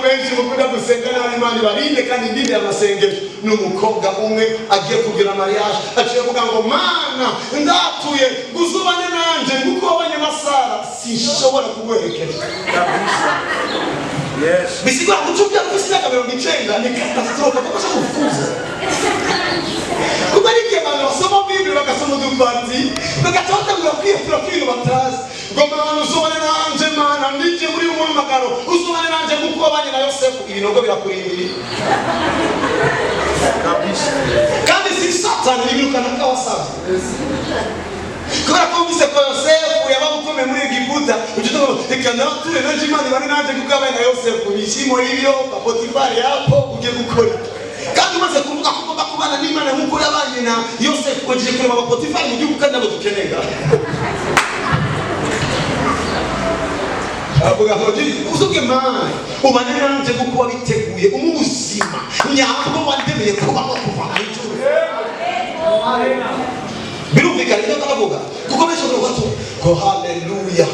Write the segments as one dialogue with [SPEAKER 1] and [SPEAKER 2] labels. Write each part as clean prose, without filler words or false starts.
[SPEAKER 1] Benshi mukunda gusenga nabi, Imana ibarinde kandi indinde amasengesho. Ni umukobwa umwe agiye kugira mariage, aciye avuga ngo: "Mana, ndatuye guzubane nanje nkuko wabanye na Sara, sinshobora kuguherekeza." Bisigura guca ubyara ufise imyaka 90 ni catastrophe, kuko ushobora kufuza, kuko ari igihe abantu basoma Bible, bagasoma udupati, bagaca batangura kwiyatura ko ibintu batazi, ngo: "Mana, uzobane nanje, Mana, ndije muri uyu muhamagaro, uzobane nanje nkuko wabanye na Yosefu." Ibinogo birakurindiriye. Kandi si Satani, ni ibintu kanaka wasabye, kubera ko wumvise ko Yosefu yaba ukomeye muri Egiputa, uca uvuga: "Reka nature nanje, Imana ibane nanje kuko yabaye na Yosefu." Ibishyimbo y'ibyo Potifari yapo ugiye gukora iki? Kandi umaze kuvuga ko ugomba kubana n'Imana nk'uko yabanye na Yosefu, wagiye kureba Abapotifari mu gihugu, kandi nabo dukeneye. Avuga ngo uzuge: "Mana, ubane nanje kuko wabiteguye, umpe ubuzima nyabwo wandemeye kubaho kuva mu ijuru." Birumvikana ibyo ndavuga, kuko benshi bavuga ngo haleluya.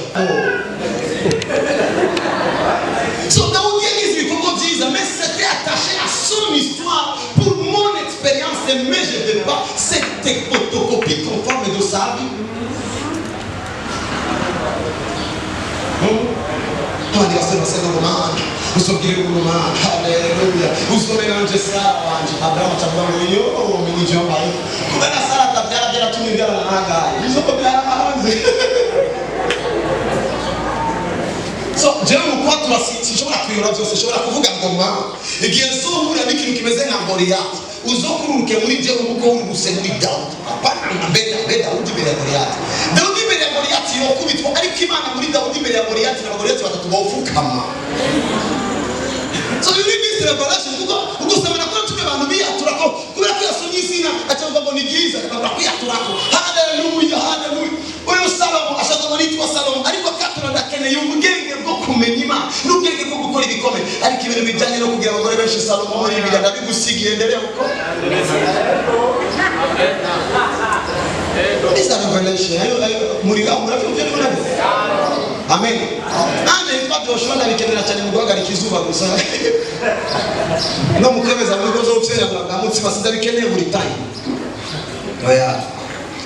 [SPEAKER 1] So Daoudi yagize ibikorwa byiza, mais c'était attaché à son histoire. Pour mon expérience, mais je ne veux pas cette photocopie conforme de sa vie. Abandi basore basenga ngo: "Mana, uzobwire ubuntu, Mana, haleluya, uzome nanje Sara wanje." Aburahamu acavuga ngo: "Yo, menye ivyo mbaye kubera Sara atabyara, byaratumye mbyara na Hagayi, isoko byarahanze." So jewe mu kwatura sinshobora kuyora byose, nshobora kuvuga ngo: "Mana, igihe nzohura n'ikintu kimeze nka Goliyati, uzokururuke muri jewe nkuko wururuse muri Dawudi." Apana nka mbe Dawudi imbere ya Goliyati. Dawudi imbere ya Goliyati yokubitwa, ariko Imana muri Dawudi imbere ya Goliyati na Goliyati batatu bofukama. So you need this revelation, kuko ugusaba ko tumwe abantu biyatura ko kubera ko yasomye izina, acavuga ngo ni byiza, akabura kwiyatura ko haleluya, haleluya. Uyu Salomo ashaka ngo nitwa Salomo, ariko akatura: "Ndakeneye ubwenge bwo kumenya Imana n'ubwenge bwo gukora ibikomeye, ariko ibintu bijyanye no kugira abagore benshi, Salomo, muri Bibiliya, ndabigusigiye, ndere gukora." This is a revelation. Muri ngaho murabyumva niko nabyo. Amen. Nanjye yitwa Joshua, ndabikenera cyane mu guhagarika izuba gusa no mu kwemeza mu bigo zo gutera bwa mutsima. Sindabikeneye buri time, oya.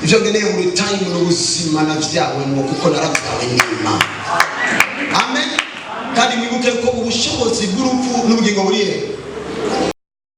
[SPEAKER 1] Ibyo nkeneye buri time ni ubuzima nabyawe ni kuko narabyawe n'Imana. Amen. Kandi mwibuke ko ubushobozi bw'urupfu n'ubugingo buri he?